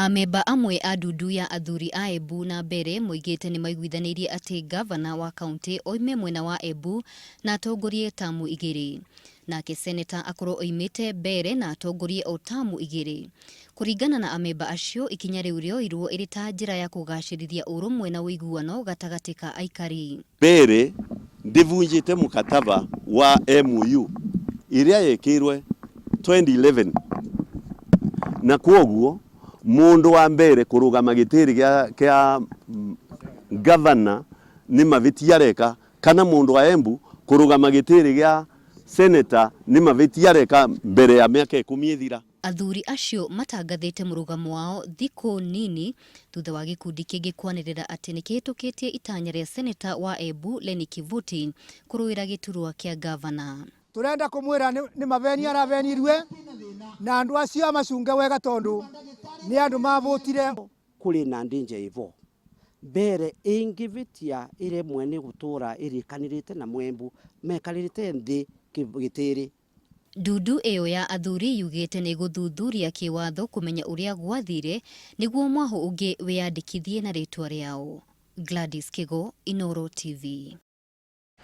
Amemba amwe a ndundu ya athuri a Embu na Mbeere moigĩte nĩmaiguithanĩirie atĩ ngavana wa kauntĩ oime mwena wa Embu na atongorie tamu igĩrĩ. Nake seneta akorwo oimĩte Mbeere na atongorie o tamu igĩrĩ. Kũringana na amemba acio, ikinya rĩu rĩoirwo ĩrĩ ta njĩra ya kũgacĩrithia ũrũmwe na ũiguano gatagatĩ ka aikari. Mbeere ndĩvunjĩte mũkataba wa MOU ĩrĩa yekĩirwe 2011 na kwoguo mũndũ wa mbere kũrũgama gĩtĩrĩ gĩa kĩa gavana nĩ mavĩtia areka kana mũndũ wa Embu kũrũgama gĩtĩrĩ gĩa seneta nĩ mavĩtia areka mbere ya mĩaka 10 ĩthira. Athuri acio matangathĩte mũrũgamo wao thikũ nini thutha wa gĩkundi kĩngĩ kwanĩrĩra atĩ nĩkĩhĩtũkĩtie itanya rĩa seneta wa Embu Lenny Kivuti kũrũĩra gĩturwa kĩa ngavana. Turenda kumwira ni maveni aravenirwe na andu acio amacunge wega tondu ni andu mavutire. Kuri na ndinje ivo mbere ingivitia iremwe ni gutura irikanirite na mwembu mekaririte nthi gitiri. Ndundu ĩyo ya athuri yugĩte nĩ gũthuthuria kĩwatho kũmenya ũrĩa gwathire nĩguo mwahũ ũngĩ wĩyandĩkithie na rĩtwa rĩao. Gladys Kigo, Inooro TV.